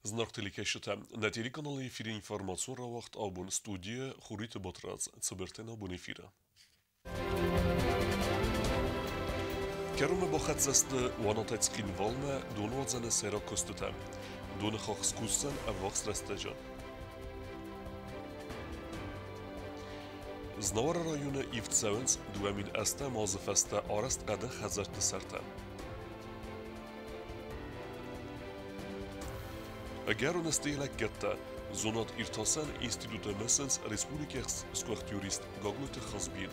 Зынаргъ телекӕсджытӕ, нӕ телеканалы эфиры информацион рауагъд абон студийӕ Хуриты Батрадз, цыбыртӕн абон эфиры. Кӕронмӕ бахӕццӕ сты Уанатӕй Цхинвалмӕ донуадзӕны сӕйраг куыстытӕ. Доны хахх скусдзӕн ӕввахс рӕстӕджы. Знауыры районы ивд цӕуынц 2008 азы фӕстӕ арӕзт хъӕдын хӕдзӕртты сӕртӕ. Ӕгӕрон сты лӕггӕдтӕ. Зонад-иртасӕн институты мысынц республикӕйы сгуыхт юрист Гаглойты Хазбийы.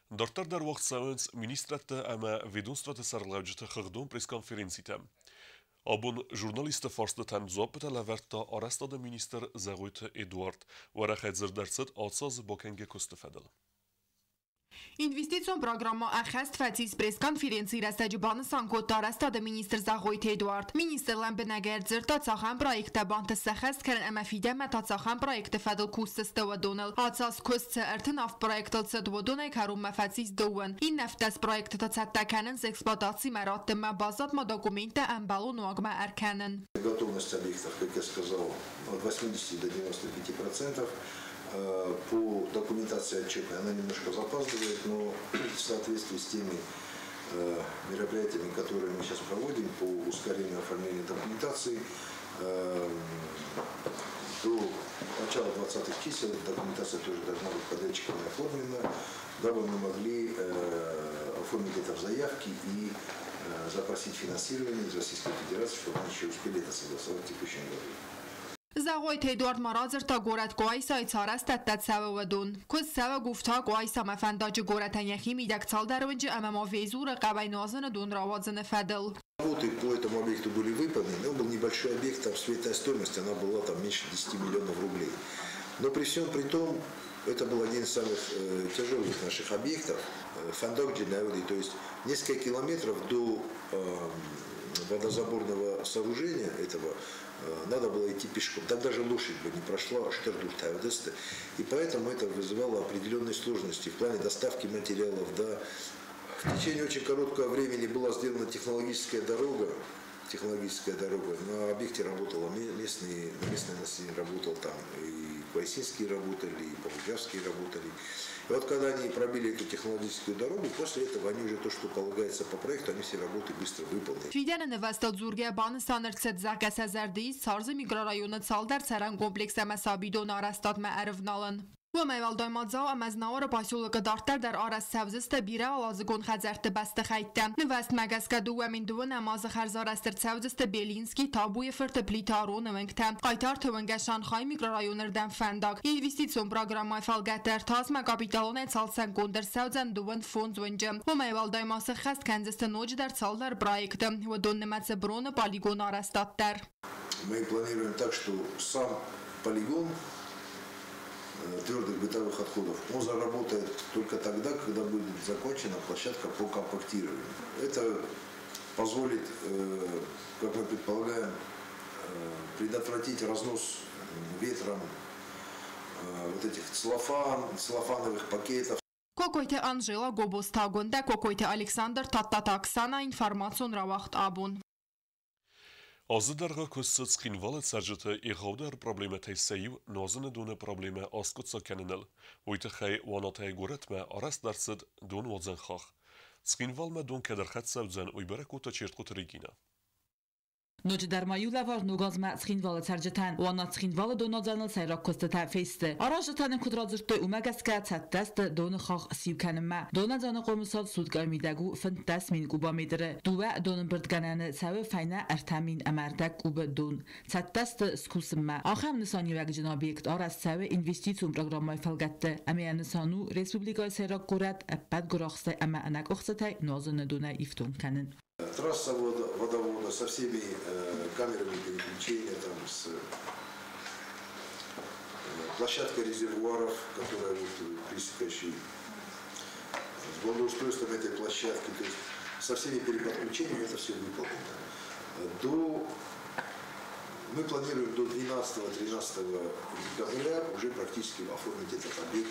Дарддӕр дӕр уагъд цӕуынц министрадтӕ ӕмӕ ведомствоты сӕргълӕуджыты хыгъдон пресс-конференцитӕ. Абон журналистты фарстытӕн дзуаппытӕ лӕвӕрдта арӕзтады министр Зӕгъойты Эдуард. Уӕрӕхӕй дзырд ӕрцыд ацы азы бакӕнгӕ куысты фӕдыл. Инвестицион программӕ ӕххӕст фӕцис пресс-конференцийы рӕстӕджы банысан кодта арӕзтады министр Зӕгъойты Эдуард. Министр лӕмбынӕг ӕрдзырдта, цахӕм проекттӕ бантыст сӕххӕст кӕнын ӕмӕ фидӕнмӕ та цахӕм проекты фӕдыл кусдзысты уыдоныл. Ацы аз куыст цы 37 проектыл цыд, уыдонӕй кӕронмӕ фӕцис дыууын. Иннӕ 17 проекты та цӕттӕ кӕнынц эксплуатацимӕ раттынмӕ, баззад ма документтӕ ӕмбӕлон уагмӕ ӕркӕнын. Готовность объектов, как я сказал, от 80 до 95%. По документации отчетной она немножко запаздывает, но в соответствии с теми мероприятиями, которые мы сейчас проводим по ускорению оформления документации, до начала 20-х чисел документация тоже должна быть подрядчиками оформлена, дабы мы могли оформить это в заявке и запросить финансирование из Российской Федерации, чтобы они еще успели это согласовать в текущем году. Зӕгъойты Эдуард ма радзырдта горӕт Къуайсайы цы арӕзтӕдтӕ цӕуы, уыдон. Куыдз цӕуы Гуфта Къуайсамӕ фӕндаджы горӕтӕн йӕхи мидӕг цалдӕр уынджы ӕмӕ ма Везуры хъӕуӕй нуазыны дон рауадзыны фӕдыл. Работы по этому объекту были выполнены. Он был небольшой объект, там светлая стоимость, она была там меньше 10 миллионов рублей. Но при всем при том, это был один из самых тяжелых наших объектов, Фандаг Джинауди, то есть несколько километров до водозаборного сооружения этого надо было идти пешком. Там даже лошадь бы не прошла, Штердуртавдесты. И поэтому это вызывало определенные сложности в плане доставки материалов. Да. В течение очень короткого времени была сделана технологическая дорога. Технологическая дорога. На объекте работала местное население работало там, и Квайсинские работали, и Богучарские работали. И вот когда они пробили эту технологическую дорогу, после этого они уже то, что полагается по проекту, они все работы быстро выполнили. Фидӕны нывӕзтыл дзургӕ банысан ӕрцыд, зӕгъгӕ, сӕ зӕрды ис Царзы микрорайоны цалдӕр цӕрӕн комплекс ӕмӕ сабидоны арӕзтадмӕ ӕрывналын. Уымӕй уӕлдай ма Дзау ӕмӕ Знауыры поселокы дарддӕр дӕр арӕзт цӕудзысты бирӕуӕладзыгон хӕдзӕртты бӕстыхӕйттӕ. Нывӕзтмӕ гӕсгӕ 2009 азы хӕрзарӕзт ӕрцӕудзысты Белинский, Табуйы фырты, Плиты Ароны уынгтӕ, Хъайтарты уынгӕ Шанхайы микрорайоны рдӕм фӕндаг. Инвестицион программӕйы фӕлгӕтты ӕртӕ азмӕ капиталонӕй цалцӕггонд ӕрцӕудзӕн 25 уынджы. Уымӕй уӕлдай ма сӕххӕст кӕндзысты ноджыдӕр цалдӕр проекты. Уыдон нымӕцы броны полигоны арӕзтад дӕр. Мы планируем так, что сам полигон твердых бытовых отходов, он заработает только тогда, когда будет закончена площадка по компактированию. Это позволит, как мы предполагаем, предотвратить разнос ветром вот этих целлофановых пакетов. Кокойты Анжела, Гобозты Агуындӕ, Кокойты Александр, Тадтаты Оксана, информацион рауагъд абон. Азы дӕргъы куыст цыд Цхинвалы цӕрджыты егъаудӕр проблемӕтӕй сӕ иу нуазыны доны проблемӕ аскъуыддзаг кӕныныл. Уый тыххӕй Уанатӕй горӕтмӕ арӕзт ӕрцыд донуадзӕн хахх. Цхинвалмӕ дон кӕд ӕрхӕццӕ уыдзӕн, уый бӕрӕг кодта Чертхъоты Регинӕ. Ноджыдӕр ма иу лӕвар ногазмӕ Цхинвалы цӕрджытӕн. Уанат Цхинвалы донуадзӕныл сӕйраг куыстытӕ фесты. Аразджытӕ нын куыд радзырдтой, уымӕ гӕсгӕ цӕттӕ сты доны хахх сиу кӕнынмӕ. Донуадзӕны хъомысад суткӕйы мидӕг у 15 000 кубометры. Дыууӕ донӕмбырдгӕнӕны цӕуы фӕйнӕ 3,5 000 кубы дон. Цӕттӕ сты скусынмӕ. Ахӕм нысаниуӕгджын объект арӕзт цӕуы инвестицион программӕйы фӕлгӕтты. Ӕмӕ йӕ нысан у республикӕйы сӕйраг горӕт ӕппӕт гуырахстӕй ӕмӕ ӕнӕкъуыхцытӕй нуазыны донӕй ифтонг кӕнын. Трасса водовода со всеми камерами переключения, там, с площадкой резервуаров, которая вот пересекающая, с благоустройством этой площадки, то есть со всеми переподключениями это все выполнено. Мы планируем до 12-13 декабря уже практически оформить этот объект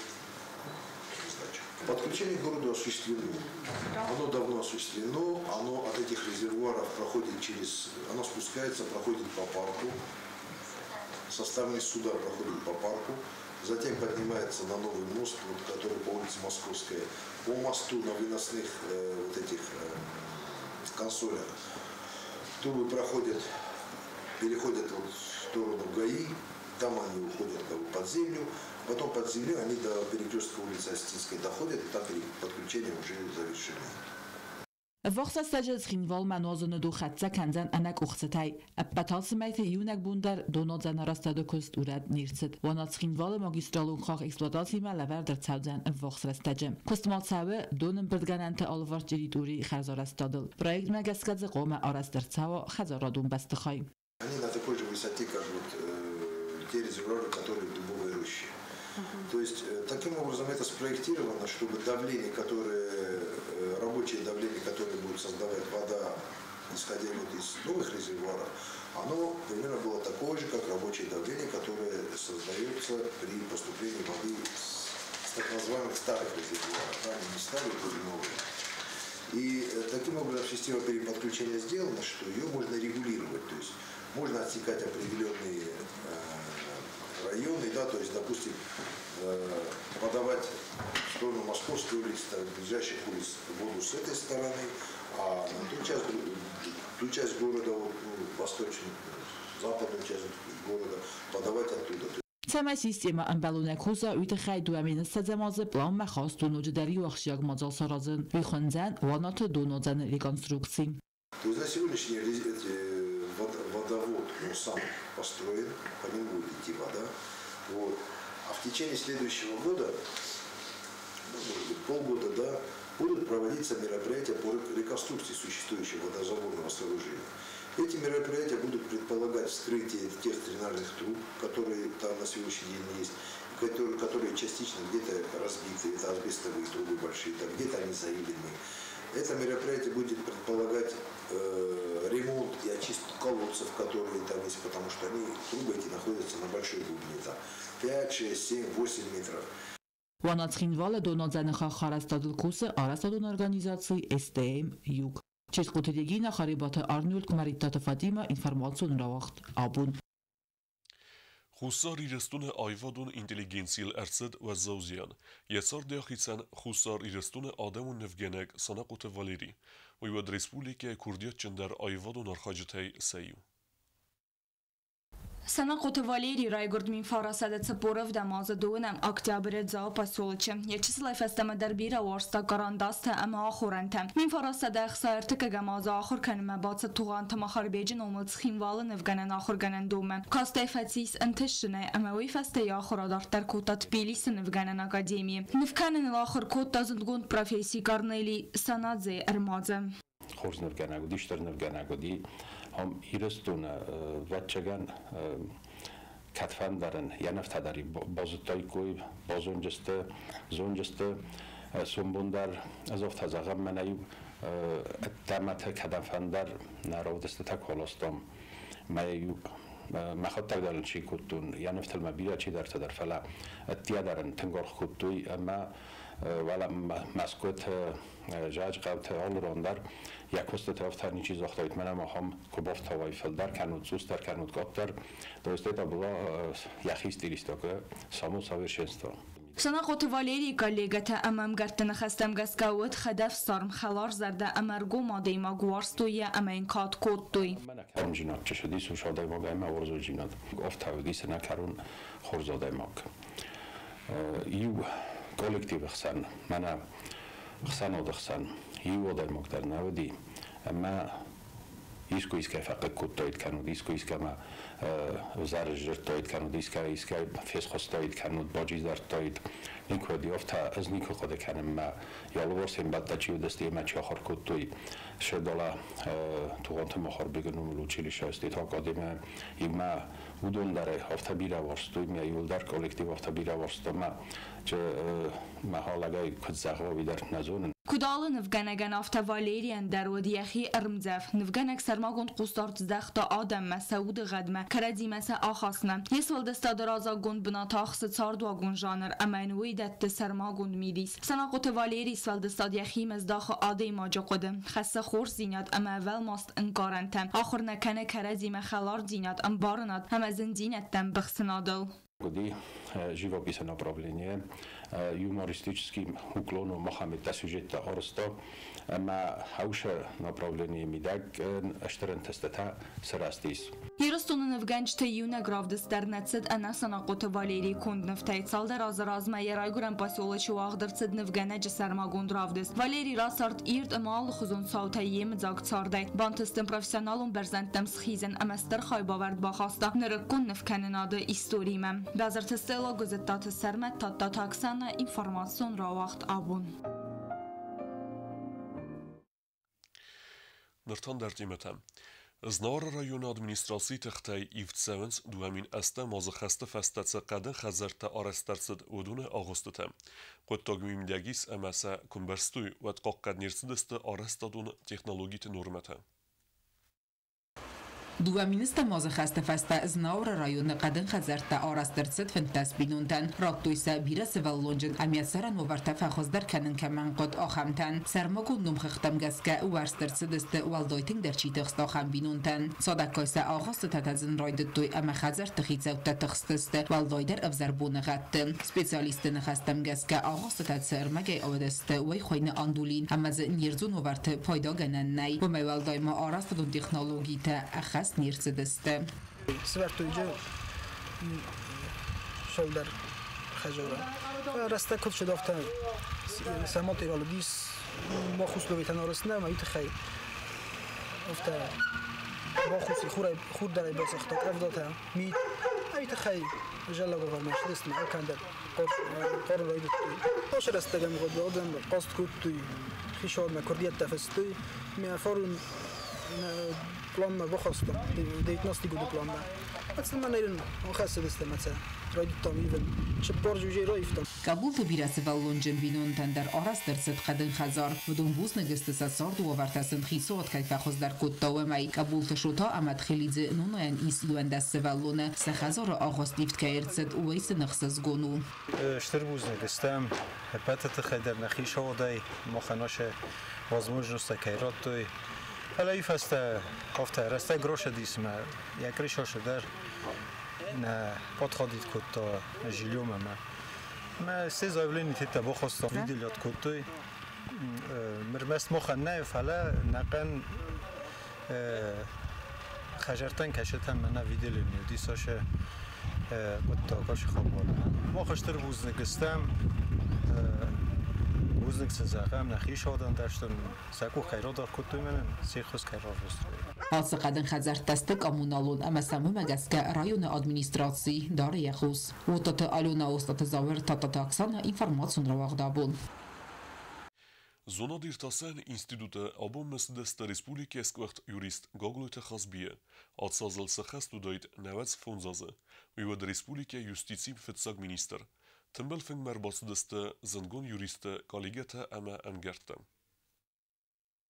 Сдачу. Подключение к городу осуществлено. Оно давно осуществлено, оно от этих резервуаров проходит через, оно спускается, проходит по парку, составные суда проходят по парку, затем поднимается на новый мост, вот, который по улице Московская, по мосту на выносных вот этих консолях. Трубы проходят, переходят вот в сторону ГАИ, там они уходят как бы под землю, потом под землей они до перекрестка улицы Остинской доходят, и там подключение уже завершено. Ӕввахс рӕстӕджы Цхинвалмӕ нуазыны дон хӕццӕ кӕндзӕн ӕнӕ къуыхцытӕй. Ӕппӕт ацы мӕйты иунӕг бон дӕр донуадзӕн арӕзтады куыст урӕд не рцыд. Уанат-Цхинвалы магистралон хахх эксплуатацимӕ лӕвӕрд ӕрцӕудзӕн ӕввахс рӕстӕджы. Куыст ма цӕуы донӕмбырдгӕнӕнты алыварс территорийы хӕрзарӕзтадыл. Проектмӕ гӕсгӕ дзы хъуамӕ арӕзт ӕрцӕуа хӕдзарадон бӕстыхай. Они на такой же высоте, как вот те резервуары, которые в Дубовой роще. То есть таким образом это спроектировано, чтобы давление, которое, рабочее давление, которое будет создавать вода, исходя вот из новых резервуаров, оно примерно было такое же, как рабочее давление, которое создается при поступлении воды с так называемых старых резервуаров. Да, они не старые, были новые. И таким образом система переподключения сделана, что ее можно регулировать. То есть можно отсекать определенные районы, да, то есть, допустим, подавать в сторону Московской улицы, там, ближайших улиц воду с этой стороны, а на ту часть города, вот, ну, восточную, западную часть города подавать оттуда. Цӕмӕй системӕ ӕмбӕлонӕй куса, уый тыххӕй 2020 азы пъланмӕ хаст у ноджыдӕр иу ахсджиаг мадзал саразын. Уый хуындзӕн Уанаты донуадзӕны реконструкци. То есть на сегодняшний день водовод, он сам построен, по нему будет идти вода. Вот. А в течение следующего года, ну, может быть, полгода, да, будут проводиться мероприятия по реконструкции существующего водозаборного сооружения. Эти мероприятия будут предполагать вскрытие тех дренажных труб, которые там на сегодняшний день есть, которые частично где-то разбиты, это асбестовые трубы большие, да, где-то они заилены. Это мероприятие будет предполагать ремонт и очистку колодцев, которые там есть, потому что они, трубы эти находятся на большой глубине, там 5, 6, 7, 8 метров. Уанат-Цхинвалы донуадзӕны хахх арӕзтадыл кусы арӕзтадон организаци СТМ Юг. Ческъуты Регина, Харибаты Арнольд, Куымӕридтаты Фатимӕ, информацион рауагъд Абон. Хуссар Ирыстоны аивадон интеллигенцийыл ӕрцыд уӕззау зиан. Йӕ царды ахицӕн Хуссар Ирыстоны адӕмон нывгӕнӕг Санахъоты Валери. Уый уыд республикӕйы курдиатджындӕр аивадон архайджытӕй сӕ иу. Санахъоты Валерий райгуырд 1947 азы 2 октябры Дзауы поселочы. Йӕ чысылӕй фӕстӕмӕ дӕр бирӕ уарзта карандастӕ ӕмӕ ахорӕнтӕ. 1961 азы ахуыр кӕнынмӕ бацыд Тугъанты Махарбеджы номыл Цхинвалы нывгӕнӕн ахуыргӕнӕндонмӕ. Каст ӕй фӕцис ӕнтыстджынӕй ӕмӕ уый фӕстӕ йӕ ахуыр адарддӕр кодта Тбилисы нывгӕнӕн академийы. Ныв кӕныныл ахуыр кодта зындгонд профессий Корнелий Санадзейы ӕрмадзы. Хорз нывгӕнӕг уыди, стыр нывгӕнӕг уыди. Ам Ирыстоны ӕвӕццӕгӕн кӕдфӕндӕрын йӕ нывтӕ дӕр базыдтаиккой, базонджысты, зонджысты. Сомбон дӕр ӕз афтӕ зӕгъӕм, мӕнӕ-иу ӕддӕмӕты кӕдӕмфӕндӕр нӕ равдыстытӕ куы аластам, мӕ-иу мӕхӕдӕг дӕр ын чи кодтон, йӕ нывтыл мӕ бирӕ чидӕртӕ дӕр, фӕлӕ ӕддейӕ дӕр ын тынг аргъ кодтой ӕмӕ уӕлӕ Мӕскуыты, Зӕджыхъӕуты алы ран дӕр йӕ куыстыты афтӕ ничи загътаид, мӕнӕ махӕм куы бафтауай фылдӕр кӕнут, цъусдӕр кӕнут, къаддӕр. То есть это была йӕхи стилистикӕ, само совершенство. Санахъоты Валерийы коллегӕтӕ ӕмӕ ӕмгӕртты ныхӕстӕм гӕсгӕ уыд хӕдӕфсарм, хӕларзӕрдӕ ӕмӕ ӕргом адӕймаг, уарзтой йӕ ӕмӕ йын кад кодтой. Кармджинад чысыдис ус адӕймаг ӕмӕ уарзондзинад. Афтӕ уыдис ӕнӕкӕрон хорз адӕймаг. Иу коллективы хсӕн, мӕнӕ хсӕнады хсӕн иу адӕймаг дӕр нӕ уыди, ӕмӕ искуы искӕй фӕхъыг кодтаид кӕнут, искуы искӕмӕ ӕвзӕр сдзырдтаид кӕнут, искӕй искӕй фесхуыстаид кӕнут, баджиздардтаид. Никуы уыди афтӕ, ӕз никуы хъуыды кӕнын, мӕ алыварс ӕмбӕлттӕ чи уыдысты ӕмӕ чи ахуыр кодтой, сӕ далӕ Тугъанты Махарбеги номыл училищӕ эстетакадемийӕ иумӕ уыдон дӕр афтӕ бирӕ уарзтой, мӕ иуылдӕр коллектив афтӕ бирӕ уарзта мӕ, мӕ лӕгӕй куыд зӕгъа, уый дӕр нӕ зонын. Куыд алы нывгӕнӕгӕн, афтӕ Валерийӕн дӕр уыд йӕхи ӕрмдзӕф. Нывгӕнӕг сӕрмагонд хъусдард здӕхта адӕммӕ, сӕ удыгъӕдмӕ, кӕрӕдзимӕ сӕ ахастмӕ. Йе сфӕлдыстады раззагон бынат ахсы цардуагон жанр ӕмӕ йын уый дӕтты сӕрмагонд мидис. Санахъоты Валерийы сфӕлдыстад йӕхимӕ здахы адӕймаджы хъуыды, хӕссы хорздзинад ӕмӕ ӕвӕлмаст ӕнкъарӕнтӕ, ахуыр нӕ кӕны кӕрӕдзимӕ хӕлардзинад, ӕмбарынад ӕмӕ зындзинӕдтӕм быхсынадыл. Годи живописа направление юмористический уклону Мохаммед сюжетта арызта, ӕмӕ хауша направление мидӕг стыр ӕнтыстытӕ сырӕзтис. Ирыстоны нывгӕнджыты иунӕг равдыст дӕр нӕ цыд ӕнӕ Санахъоты Валерийы конд нывтӕй. Цалдӕр азы размӕ йӕ райгуырӕн поселочы уагъд ӕрцыд нывгӕнӕджы сӕрмагонд равдыст. Валерий рацард ирд ӕмӕ алыхуызон цаутӕй йемыдзаг цардӕй. Бантыст ын профессионалон бӕрзӕндтӕм схизын ӕмӕ стыр хайбавӕрд бахаста нырыккон нывкӕнынады историмӕ. Базарты Стелла, Гуызыттаты Сӕрмӕт, Тадтаты Оксана, информацион рауагъд «Абон». Ныр та ӕндӕр темӕтӕ. Знауыры районы администрацийы тыхтӕй ивд цӕуынц 2008 азы хӕсты фӕстӕ цы хъӕдын хӕдзӕрттӕ арӕзт ӕрцыд, уыдоны агъуыстытӕ. Хъуыддаг мидӕг ис ӕмӕ сӕ куы мбӕрстой, уӕд хъахъхъӕд не рцыдысты арӕзтадон технологиты нормӕтӕ. 2000 азы хӕсты фӕстӕ Знауыры районы хъӕдын хӕдзӕрттӕ арӕзт ӕрцыд 15 бинонтӕн. Радтой сӕ бирӕ сывӕллонджын ӕмӕ цӕрӕн уавӕртӕ фӕхуыздӕр кӕнын кӕмӕн хъуыд, ахӕмтӕн. Сӕрмагонд номхыгъдтӕм гӕсгӕ уӕрст ӕрцыдысты, уӕлдай тынгдӕр чи тыхст, ахӕм бинонтӕн. Цадӕггай сӕ агъуыстытӕ тӕдзын райдыдтой ӕмӕ хӕдзӕртты хицӕуттӕ тыхстысты, уӕлдайдӕр ӕвзӕр боныгъӕдты. Специалистты ныхӕстӕм гӕсгӕ агъуыстытӕ цы ӕрмӕгӕй ауадысты, уый хуыйны андулин ӕмӕ дзы не рдзон уавӕрты пайдагӕнӕн нӕй. Уымӕй уӕлдай ма арӕзтадон технологитӕ ӕххӕст не рцыдысты. Сывӕрдтой шолдер хӕзора. Рӕстӕг куыд цыд, афтӕ сӕ материал уыдис мах условитӕн арӕзт нӕ, ӕмӕ уый тыххӕй афтӕ бахус хур дӕр ӕй басыгъта, къӕвдатӕ, мит. Уый тыххӕй зӕллагавӕрмӕ ссыдысты ӕмӕ алкӕмдӕр хъарын райдыдтой. Ацы рӕстӕг ӕмгъуыд адӕм хъаст кодтой, хицауадмӕ куырдиӕттӕ фыстой. Мӕ фарон планмӕ бахастам, 19 годы планмӕ. Мӕнӕ ахӕссыдысты ӕмӕ сӕ райдыдтам ивын. Цыппар жужей раивтам. Кабулты бирӕсывӕллонджын бинонтӕн дӕр арӕзт ӕрцыд хъӕдын хӕдзар. Уыдон бузныг сты, сӕ царды уавӕртӕ сын хицауад кӕй фӕхуыздӕр кодта, уымӕй. Кабулты Шота ӕмӕ Тхелидзе Нонайӕн ис 11 сывӕллоны. Сӕ хӕдзары агъуыст ивд кӕй ӕрцыд, уый сын ӕхсызгон у. Стыр бузныг стӕм ӕппӕты тыххӕй дӕр нӕ хицауадӕй, махӕн ацы возможность кӕй радтой. Фӕлӕ уый фӕстӕ афтӕ рӕстӕг рацыдис ӕмӕ йӕ крышасы дӕр нӕ подходит кодта жильемӕ. Мӕ все заявление тетӕ бахаста, выделять кодтой. Ӕрмӕст махӕн нӕ, фӕлӕ нӕхъӕн хӕдзӕрттӕн кӕсытӕн мӕнӕ выделение уыдис ацы хъуыддаг, ацы хабар. Мах стыр бузныг стӕм, бузныг сын зӕгъӕм, нӕ хицауадӕн дӕр стыр сӕ къух кӕй радаргъ кодтой мӕнӕн, се ххуыс кӕй равдыстой. Ацы хъӕдын хӕдзӕрттӕ сты коммуналон ӕмӕ сӕм уымӕ гӕсгӕ районы администраци дары йӕ хъус. Уотаты Алена, Остаты Зауыр, Тадтаты Оксана, информацион рауагъд «Абон». Зонад-иртасӕн институты абон цыдысты республикӕйы сгуыхт юрист Гаглойты Хазбийы. Ацы азыл сӕххӕст уыдаид 95 азы. Уый уыд республикӕйы юстицийы фыццаг министр. Тымбыл фынгмӕ ӕрбацыдысты зындгонд юристты коллегӕтӕ ӕмӕ ӕмгӕрттӕ.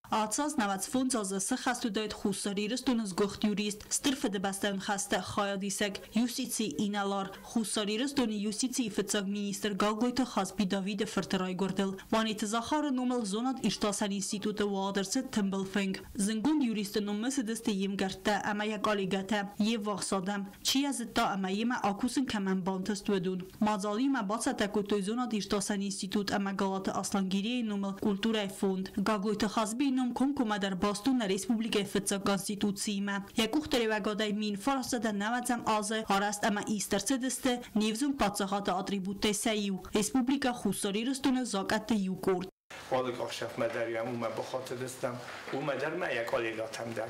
Ацы аз 95 азы сӕххӕст уыдаид Хуссар Ирыстоны сгуыхт юрист, Стыр Фыдыбӕстӕйон хӕсты хайадисӕг, юстицийы инӕлар, Хуссар Ирыстоны юстицийы фыццаг министр Гаглойты Хазби Давиды фырты райгуырдыл. Уанеты Захары номыл зонад-иртасӕн институты уагъд ӕрцыд тымбыл фынг. Зындгонд юристы номмӕ цыдысты йе мгӕрттӕ ӕмӕ йӕ коллегӕтӕ, йе ввахс адӕм, чи йӕ зыдта ӕмӕ йемӕ акусын кӕмӕн бантыст, уыдон. Мадзалимӕ бацӕттӕ кодтой зонад-иртасӕн институт ӕмӕ Галаты Аслангирейы номыл культурӕйы фонд. Гаглойты Хазбийы ном комкоммӕ дӕр баст у нӕ республикӕйы фыццаг конституциимӕ. Йӕ къухдариуӕгадӕй 1990 азы арӕзт ӕмӕ ист ӕрцыдысты не взонг паддзахады атрибуттӕй сӕ иу, Республикӕ Хуссар Ирыстоны закъӕтты иу къорд. Алы ӕхсӕвмӕ дӕр йӕм уымӕ бахатыдыстӕм, уымӕ дӕр ма йӕ коллегӕтӕм дӕр.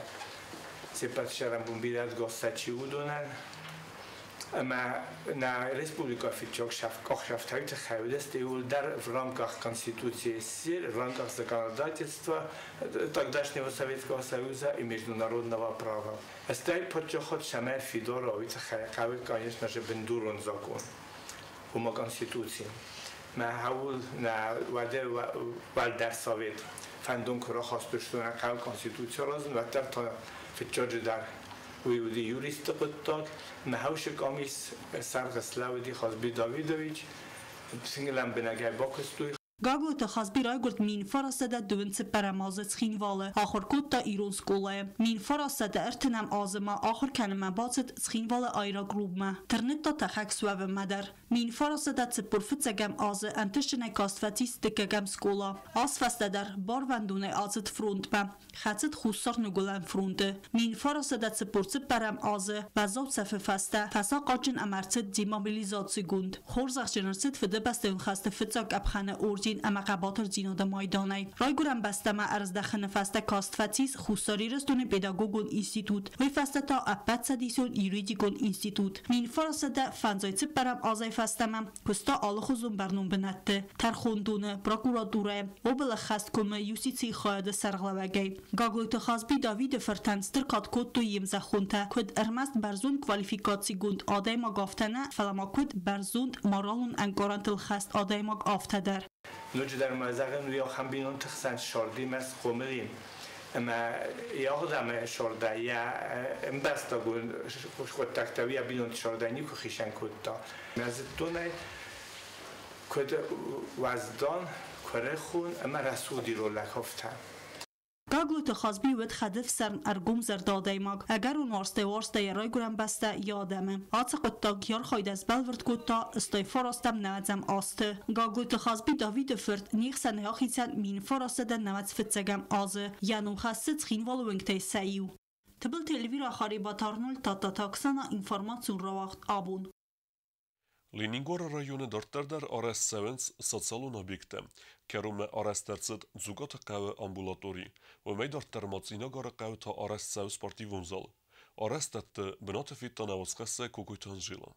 Се ппӕт сӕрӕнбон бирӕ гостӕ чи уыдонӕн. Ӕмӕ нӕ республикӕ фыццаг ӕхсӕвтӕй тыххӕй уыдысты иууылдӕр в рамках Конституции СССР, в рамках законодательства тогдашнего Советского Союза и международного права. Стӕй паддзахад цӕмӕй фидар уа, уый тыххӕй хъӕуы, конечно же, бындурон закон, уымӕ Конституци. Мӕ хъӕуыл нӕ уӕды уӕлдӕр совет фӕндон куы рахастой нӕ хъӕуы конституци аразын, уӕддӕр та фыццаджыдӕр уый уыди юристы хъуыддаг. Мӕ хъӕусы къамис сӕргъ слӕууыди Хазби Давидович, тынг лӕмбынӕгӕй бакуыстой. Гаглойты Хазби райгуырд 1924 азы Цхинвалы, ахуыр кодта ирон скъолайы. 1930 азы ма ахуыр кӕнынмӕ бацыд Цхинвалы аэроклубмӕ. Тырныдта тӕхӕг суӕвынмӕ дӕр. 1941 азы ӕнтыстджынӕй каст фӕцис дыккӕгӕм скъола. Аз фӕстӕдӕр барвӕндонӕй ацыд фронтмӕ. Хӕцыд Хуссар-Ныгуылӕн фронты. 1944 азы уӕззау цӕфы фӕстӕ фӕсахъатджын ӕмӕ ӕрцыд демобилизацигонд. Хорзӕхджын ӕрцыд Фыдыбӕстӕйон хӕсты фыццаг къӕпхӕны орден ӕмӕ хъӕбатырдзинады майданӕй. Райгуырӕн бӕстӕмӕ ӕрыздӕхыны фӕстӕ каст фӕцис Хуссар Ирыстоны педагогон институт, уый фӕстӕ та Ӕппӕтцӕдисон юридикон институт. 1954 азӕй фӕстӕмӕ куыста алыхуызон бӕрнон бынӕтты, тӕрхондоны, прокуратурӕйы, облӕххӕсткомы юстицийы хайады сӕргълӕууӕгӕй. Гаглойты Хазби Давиды фыртӕн стыр кад кодтой йе мзӕххонтӕ, куыд ӕрмӕст бӕрзонд квалификацигонд адӕймаг афтӕ нӕ, фӕлӕ ма куыд бӕрзонд моралон ӕнкъарӕнтыл хӕст адӕймаг афтӕ дӕр. Ноджыдӕр ма зӕгъын, уый ахӕм бинонты хсӕн ссардимӕ схъомыл и, ӕмӕ йӕ адӕмы сӕрдӕй, йӕ ӕмбӕстагон хъуыддӕгтӕ йӕ бинонты сӕрдӕй никуы хицӕн кодта. Мӕ зыдтон ӕй, куыд уӕздан, куырыхон ӕмӕ рӕсугъд ирон лӕг, афтӕ. Гаглойты Хазби уыд хӕдӕфсарм, ӕргомзӕрдӕ адӕймаг, ӕгӕрон уарзтӕй уарзта йӕ райгуырӕн бӕстӕ, йӕ адӕмы. Ацы хъуыддаг йӕ архайдӕй сбӕлвырд кодта 89-ӕм азты. Гаглойты Хазби Давиды фырт не хсӕнӕй ахицӕн 1995 азы. Йӕ ном хӕссы Цхинвалы уынгтӕй сӕ иу. Тыбылты Эльвира, Харебаты Арнольд, Тадтаты Оксана, информацион рауагъд «Абон». Ленингоры районы дарддӕр дӕр арӕзт цӕуынц социалон объекттӕ. Кӕронмӕ арӕзт ӕрцыд Дзугаты хъӕуы амбулатори. Уымӕй дарддӕр ма Цъинагары хъӕуы та арӕзт цӕуы спортивон зал. Арӕзтӕдты бынаты федта нӕ уацхӕссӕг Кокойты Анжела.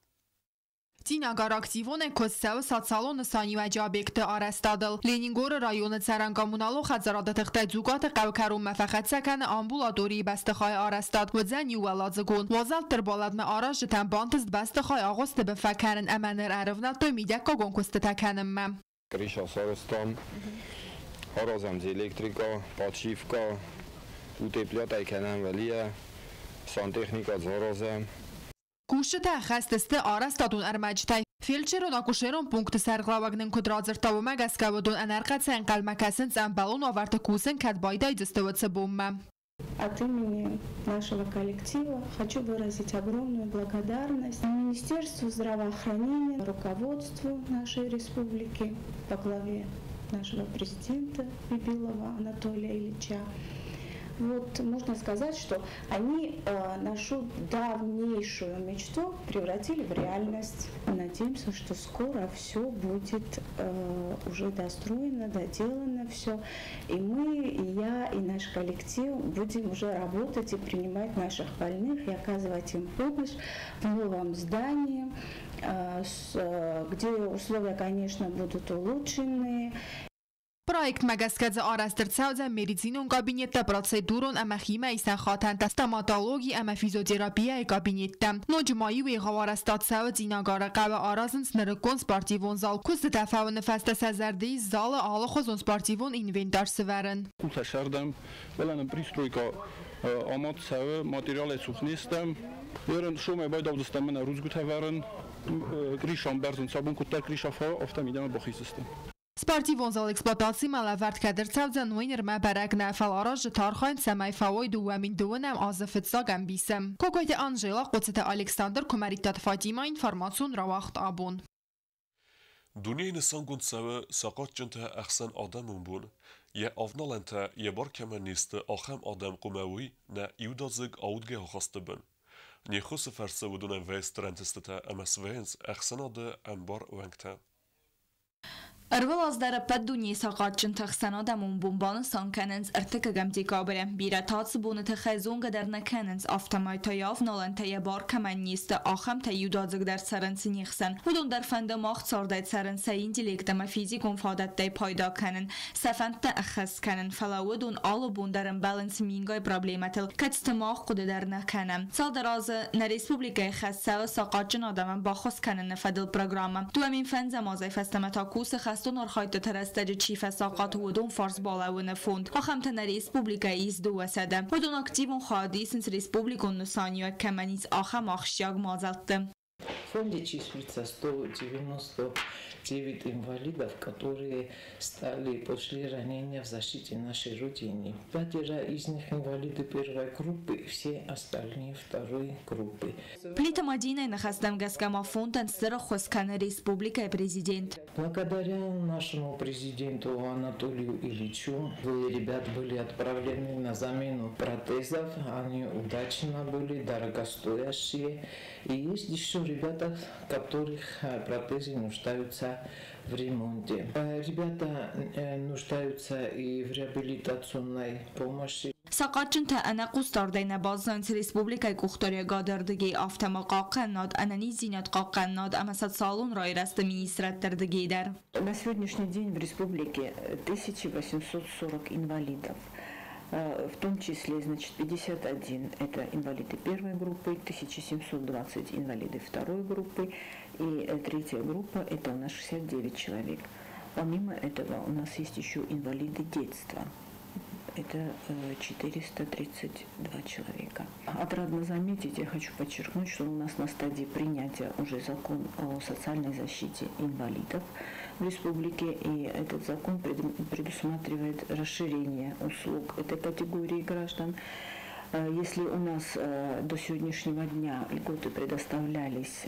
Цъинагар активонӕй куыст цӕуы социалон нысаниуӕджы объектты арӕзтадыл. Ленингоры районы цӕрӕн-коммуналон хӕдзарады тыхтӕй Дзугаты хъӕуы кӕронмӕ фӕхӕццӕ кӕны амбулаторийы бӕстыхайы арӕзтад. Уыдзӕн иууӕладзыгон. Уазӕлтты ӕрбаладмӕ аразджытӕн бантыст бӕстыхай агъуысты бын фӕкӕнын ӕмӕ ныр ӕрывнӕлдтой мидӕггагон куыстытӕ кӕнынмӕ. Крыша сарӕзтам, аразӕм дзы электрикӕ, подшивкӕ, утеплять кӕнӕм уӕлийӕ, сантехникӕ дзы аразӕм. Кусджытӕ ӕххӕст сты арӕзтадон ӕрмӕджытӕй. Фельдшерон-акушерон пункты сӕргълӕууӕг нын куыд радзырдта, уымӕ гӕсгӕ уыдон ӕнӕрхъӕцӕй ӕнхъӕлмӕ кӕсынц ӕмбӕлон уавӕрты кусын кӕд байдайдзысты уыцы бонмӕ. От имени нашего коллектива хочу выразить огромную благодарность Министерству здравоохранения, руководству нашей республики во главе нашего президента Бибилова Анатолия Ильича. Вот можно сказать, что они нашу давнейшую мечту превратили в реальность. Надеемся, что скоро все будет уже достроено, доделано все. И мы, и я, и наш коллектив будем уже работать и принимать наших больных и оказывать им помощь в новом здании, где условия, конечно, будут улучшены. Проектмӕ гӕсгӕ дзы арӕзт ӕрцӕудзӕн медицинон кабинеттӕ, процедурон ӕмӕ химӕисӕн хатӕнтӕ, стоматологи ӕмӕ физиотерапияйы кабинеттӕ. Ноджы ма иу егъау арӕзтад цӕуы Цъинагары хъӕуы, аразынц нырыккон спортивон зал. Куыстытӕ фӕуыны фӕстӕ сӕ зӕрды ис залы алыхуызон спортивон инвентарь сывӕрын. Къултӕ сӕрдӕм, фӕлӕ нын пристройка амад цӕуы, материалӕй цух не стӕм. Ерын сомӕй байдаудзыстӕм мӕнӕ рудзгуытӕ вӕрын, крыша ӕмбӕрзын, сӕ бон куыддӕр крыша фӕуа, афтӕ мидӕмӕ бахиздзыстӕм. Спортивон зал эксплуатацимӕ лӕвӕрд кӕд ӕрцӕудзӕн, уый нырмӕ бӕрӕг нӕ, фӕлӕ аразджыты архайынц, цӕмӕй фӕуой 2020 азы фыццаг ӕмбисы. Кокойты Анжела, Хъоцыты Александр, Куымӕридтаты Фатимӕ, информацион рауагъд «Абон». Дунейы нысангонд цӕуы сахъатджынты ӕхсӕн адӕмон бон. Йӕ авналӕнтӕ йӕ бар кӕмӕн не сты, ахӕм адӕм хъуамӕ уой нӕ иудадзыг аудгӕ ахасты бын. Не ххуысы фӕрцы уыдонӕн вӕййынц стыр ӕнтыстытӕ ӕмӕ свӕййынц ӕхсӕнады ӕмбар уӕнгтӕ. Ӕрвылаз дӕр ӕппӕт дунейы сахъатджынты ӕхсӕнадӕмон бон банысан кӕнынц 3 декабры. Бирӕтӕ ацы боны тыххӕй зонгӕ дӕр нӕ кӕнынц, афтӕмӕй та йӕ авналӕнтӕ йӕ бар кӕмӕн не сты, ахӕмтӕ иудадзыг дӕр цӕрынц не хсӕн. Уыдон дӕр фӕнды мах цардӕй цӕрын, сӕ интеллект ӕмӕ физикон фадӕттӕй пайда кӕнын, сӕ фӕндтӕ ӕххӕст кӕнын, фӕлӕ уыдон алы бон дӕр ӕмбӕлынц мингай проблемӕтыл, кӕцыты мах хъуыды дӕр нӕ кӕнӕм. Цалдӕр азы нӕ республикӕйы хӕс цӕуы сахъатджын адӕмӕн баххуыс кӕныны фӕдыл программӕ. 2005 азӕй фӕстӕмӕ та кусы хӕстон архайдтыты рӕстӕджы чи фӕсахъат, уыдон фарс балӕууыны фонд. Ахӕмтӕ нӕ республикӕйы ис 200. Уыдон активон хайад исынц республикон нысаниуӕг кӕмӕн ис, ахӕм ахсджиаг мадзӕлтты. В фонде числится 199 инвалидов, которые стали после ранения в защите нашей Родины. 5 из них инвалиды первой группы, все остальные второй группы. Плиты Мадинайы ныхӕстӕм гӕсгӕ ма фондӕн стыр ӕххуыс кӕны республикӕйы президент. Благодаря нашему президенту Анатолию Ильичу двое ребят были отправлены на замену протезов. Они удачно были, дорогостоящие. И есть еще ребята, которых протезы нуждаются в ремонте. Ребята нуждаются и в реабилитационной помощи. Сахъатджынтӕ ӕнӕхъусдардӕй нӕ баззайынц республикӕйы къухдариуӕгады ӕрдыгӕй, афтӕ ма хъахъхъӕнынад, ӕнӕниздзинад хъахъхъӕнынад ӕмӕ социалон райрӕзты министрадты ӕрдыгӕй дӕр. На сегодняшний день в республике 1840 инвалидов. В том числе, значит, 51 это инвалиды первой группы, 1720 инвалиды второй группы и третья группа это у нас 69 человек. Помимо этого у нас есть еще инвалиды детства. Это 432 человека. Отрадно заметить, я хочу подчеркнуть, что у нас на стадии принятия уже закон о социальной защите инвалидов в республике, и этот закон предусматривает расширение услуг этой категории граждан. Если у нас до сегодняшнего дня льготы предоставлялись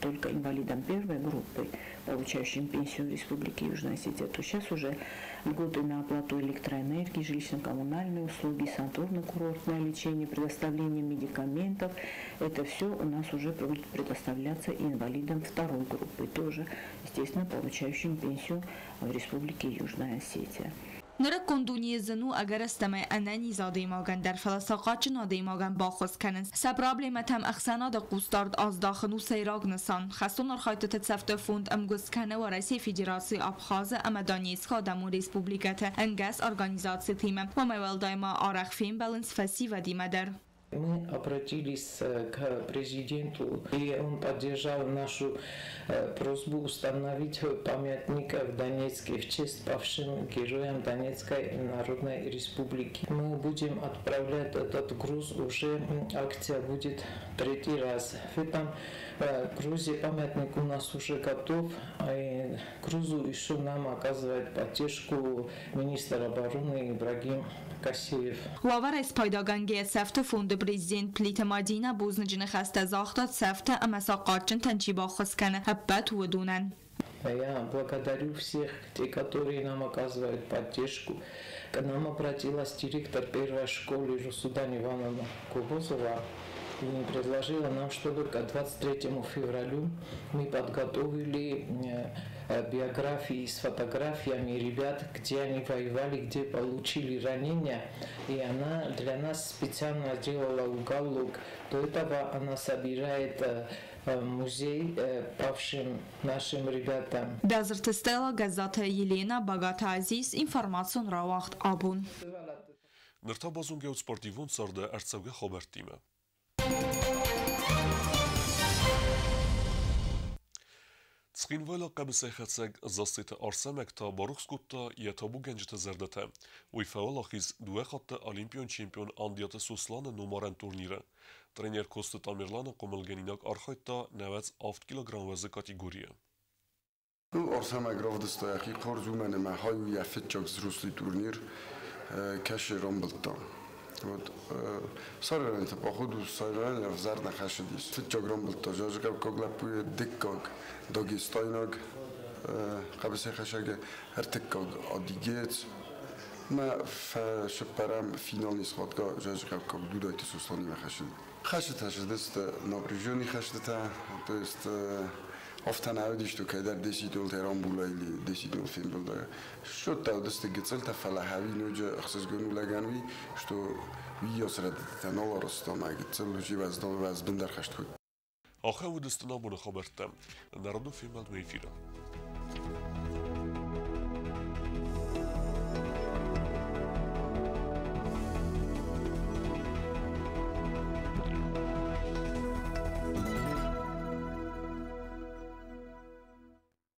только инвалидам первой группы, получающим пенсию в Республике Южная Осетия, то сейчас уже льготы на оплату электроэнергии, жилищно-коммунальные услуги, санаторно-курортное лечение, предоставление медикаментов, это все у нас уже будет предоставляться инвалидам второй группы, тоже, естественно, получающим пенсию в Республике Южная Осетия. Нырыккон дунейы зын у ӕгӕрыстӕмӕй ӕнӕниз адӕймагӕн дӕр, фӕлӕ сахъатджын адӕймагӕн баххуыс кӕнын, сӕ проблемӕтӕм ӕхсӕнады хъусдард аздахын у сӕйраг нысан. Хӕстон архайдтыты цӕфты фонд ӕмгуыст кӕны Уӕрӕсейы Федерацийы, Абхазы ӕмӕ Донецкы адӕмон республикӕты ӕнгӕс организацитимӕ. Уымӕй уӕлдай ма арӕх фембӕлынц фӕсивӕдимӕ дӕр. Мы обратились к президенту, и он поддержал нашу просьбу установить памятник в Донецке в честь павшим героям Донецкой Народной Республики. Мы будем отправлять этот груз, уже акция будет третий раз. В этом грузе памятник у нас уже готов, и грузу еще нам оказывает поддержку министр обороны Ибрагим Касиев. Уавӕрӕй спайдагӕнгӕйӕ цӕфты фонды президент Плиты Мадинӕ бузныджы ныхӕстӕ загъта цӕфтӕ ӕмӕ сахъатджынтӕн чи баххуыс кӕны, ӕппӕт уыдонӕн. Я благодарю всех, те, которые нам оказывают поддержку. К нам обратилась директор первой школы Русудан Ивановна Кубозова и предложила нам, чтобы к 23 февралю мы подготовили биографии с фотографиями ребят, где они воевали, где получили ранения. И она для нас специально сделала уголок. До этого она собирает музей павшим нашим ребятам. Бязырты Стелла, Гӕззаты Елена, Багаты Азиз, информацион рауагъд Абон. Ныр та базонгӕут спортивон царды ӕрцӕугӕ хабӕрттимӕ. Цхинвайлаг хъӕбысӕйхӕцӕг Зассеты Арсӕмӕг та барухс кодта йӕ табугӕнджыты зӕрдӕтӕ. Уый фӕуӕлахиз дыууӕ хатты олимпион чемпион Андиаты Сосланы номарӕн турниры. Тренер Коцты Тамерланы хъомылгӕнинаг архайдта 97 килограмм уӕзы категорийы. Ну, Арсӕмӕг равдыста йӕхи хорз, уымӕн ӕмӕ хай у йӕ фыццаг взрослый турнир, кӕсы рамбылдта. Вот, сарӕнты, походу, сарӕн ӕвзӕр нӕ хӕссыдис. Фыццаг рамбылдта зазыхъӕуккаг лӕппуйы, дыккаг дагестайнаг хъӕбысӕйхӕссӕгы, ӕртыккаг адыгеец. Мӕ фӕсыппӕрӕм финални схватка зазыхъӕуккаг Дудайты Сосланимӕ хӕссыд. Хӕстытӕ цыдысты напряженный хӕстытӕ, то есть Афтӕ нӕ уыдис, что кӕйдӕр 10-0 рамбула или 10-0 фембылда. Счеттӕ уыдысты гыццылтӕ, фӕлӕ хӕви ноджы ӕхсызгон у лӕгӕн уый, что уыйас рӕдыдтытӕ нал арӕзта мӕ гыццыл уӕзбындӕр хӕст кодта. Ахӕм уыдысты абоны хабӕрттӕ. Народон фембӕлдмӕ эфиры.